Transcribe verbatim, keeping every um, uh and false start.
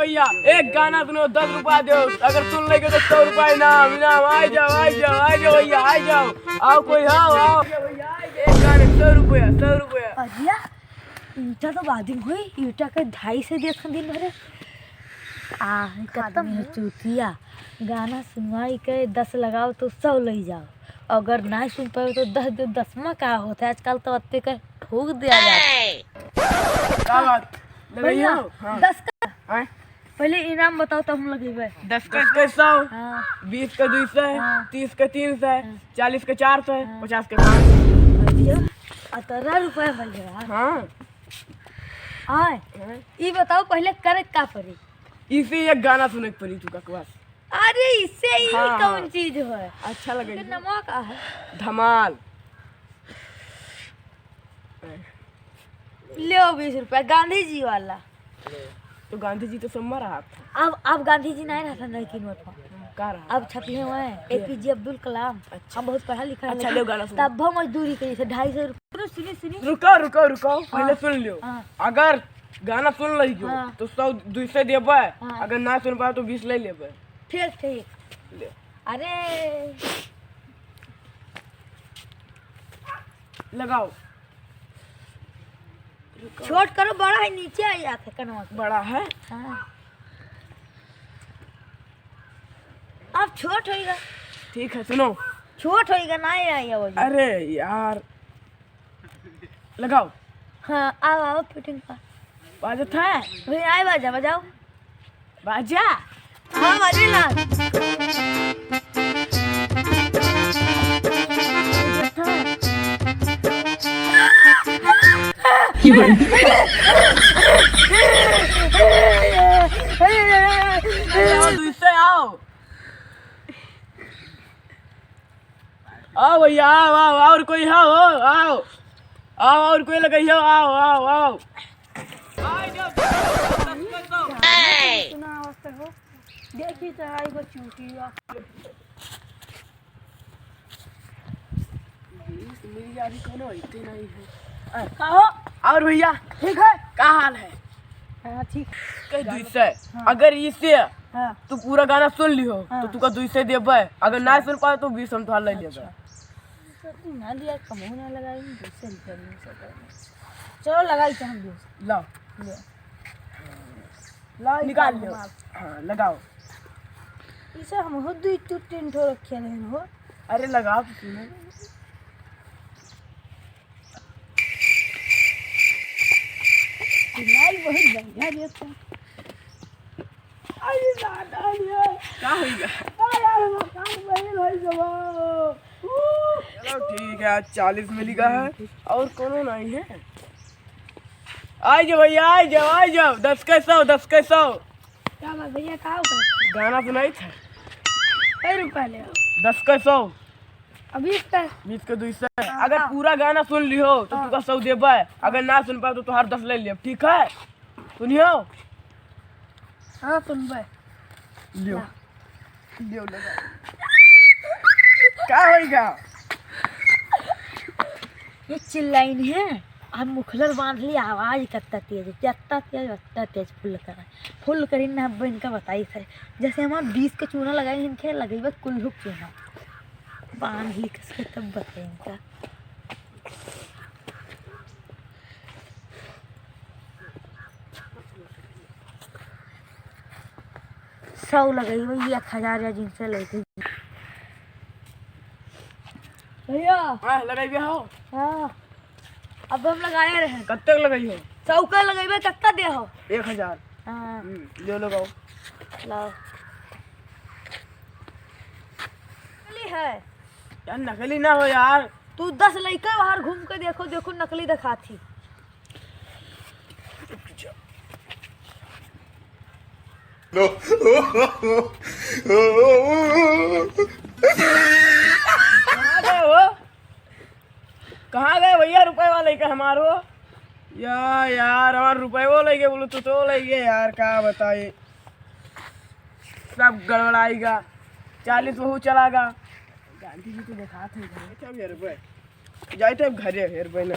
भैया, एक गाना सुनो, दस रुपया दो, अगर सुन लेगे तो सौ रुपया इनाम, इनाम। आ जाओ, आ जाओ, आ जाओ भैया, आ जाओ। आओ कोई, आओ, आओ। एक गाने सौ रुपया, सौ रुपया। भैया, ईटा तो बादिम होई, ईटा के ढाई सौ देत हैं दिन भरे। आ, खत्म है चूतिया। गाना सुनवाई के दस लगाओ तो सौ लई जाओ, अगर नाहीं सुन पाओ तो दस दो, दस में का होता है, आजकल तो अत्ते के ठोक दिया जाता है। का बात? भैया, लगाइयो? हाँ। दस का? आय? पहले इनाम बताओ तब हम लगेबे। दस का सौ, हाँ। बीस का दुई सौ, हाँ। तीस का तीन सौ, हाँ। चालीस का चार सौ, हाँ। पचास का पाँच सौ। भैया, अतरा रुपया भैया। हाँ। आय, हाँ। ई बताओ पहले करे का पड़ी? इसे एक गाना सुने के पड़ी तू का बस। अरे इसे ही हाँ, कौन हाँ। चीज है? अच्छा लगे। इनके नमवा का है? धमाल। लेओ बीस रुपया, गांधी जी वाला। तो गांधी जी तो सम्मा रहा था। अब, अब गांधी जी नहीं रहता, नहीं तीन वोट पर। का रहा? अब छपिए हुए हैं, ए पी जे अब्दुल कलाम। अच्छा। हम बहुत पढ़ा लिखा है, अच्छा, लेकिन लेओ गाना सुनो। तब हम मजदूरी करी से ढाई सौ रुपये। सुनो, सुनो, सुनो। रुको, रुको, रुको, पहले हाँ। सुन लियो। हाँ। अगर गाना सुन लई जो, हाँ। तो सौ, दुई सौ देबे, हाँ। अगर ना सुन पाए तो बीस ले लेबे। ठीक, ठीक। ले। अरे। लगाओ। छोट करो, बड़ा है, नीचे आ जात है कनवा के। बड़ा है? हाँ। अब छोट होइगा। ठीक है, सुनो। छोट होइगा, ना आई आवाज। अरे यार, लगाओ। हाँ, आओ, आओ, फिटिंग का। बाजत है? भाई, आए बाजा, बजाओ। बाजा? हाँ, बाजी ना। आओ, दूसरे आओ। आओ भैया, आओ, आओ, और कोई है हो? आओ। आओ, और कोई लगाइयो, आओ, आओ, आओ। सुना अवस्था हो। देखी तो आई गो चूतिया। बीस मिल जा, अभी कोनो अइते नहीं है। आ, का हो? और भैया? ठीक है। का हाल है? हाँ, ठीक। कह दू से, हाँ। अगर इसे हाँ। तू पूरा गाना सुन लिहो, हाँ। तो तुका दू से देबे, अगर अच्छा। ना सुन पाए तो बीस हम तोहार ले लेबे। अच्छा। ना दिया, कमो ना लगाई, दू से निकल नहीं सकता। चलो लगाई तो हम दू से। लाओ। ले। लाओ, निकाल निकाल लो। हम आप। हाँ, लगाओ। इसे हम हो दू टू तीन ठो रखे रहन हो। अरे लगाओ तो सुनो। नहीं, बहुत बढ़िया रेट है। अरे दादा रे। का होइगा? अरे यार, हमार काम बहिल होई गवा। चलो ठीक है, आज चालीस मिलिगा है और कोनो नहीं है। आई जाओ भैया, आई जाओ, आई जाओ। दस के सौ, दस के सौ। का बात भैया, का होता? गाना सुनाई था। कई रुपया ले आओ? दस के सौ। अब बीस का? बीस के दू से। हाँ, अगर हाँ। पूरा गाना सुन लिहो तो हाँ। तुका सौ देबे, अगर ना सुन पाओ तो तुहार दस ले लियो, ठीक है? सुनियो। हाँ, सुनबे। लियो। ला। लियो, लगा। का होइगा? ये चिल्लाइन है, अब मुखलर बांध ली, आवाज कत्ता तेज, जत्ता तेज, वत्ता तेज, फुल करा। फुल करी ना, अब इनका बताई सर। जैसे हमार बीस के चूना लगाई, इनके लगइबे कुल्हुक चूना। बांध ली कस के, तब बताई इनका। सौ लगाई हो, ये एक हजार या जिनसे लेके। भैया। हाँ, लगाई भी हो। हाँ। अब हम लगाए रहे। कब तक लगाई हो? सौ का लगाई बे, कत्ता दे हो? एक हजार। हाँ। हम्म, जो लगाओ। लाओ। नकली है। यार, नकली ना हो यार। तू दस लइका बाहर घूम के देखो, देखो नकली दिखाती। कहाँ गए हो? कहाँ गए भैया रुपए वाले का हमारो? या यार, हमार रुपए वो ले गए, बोलो तो, तो ले गए यार, का बताई, सब गड़बड़ाई गा, चालीस वहू चला गा। गांधी जी तो दिखात है घर। अच्छा, मेरे पे जाए तो घरे, हेर बहना।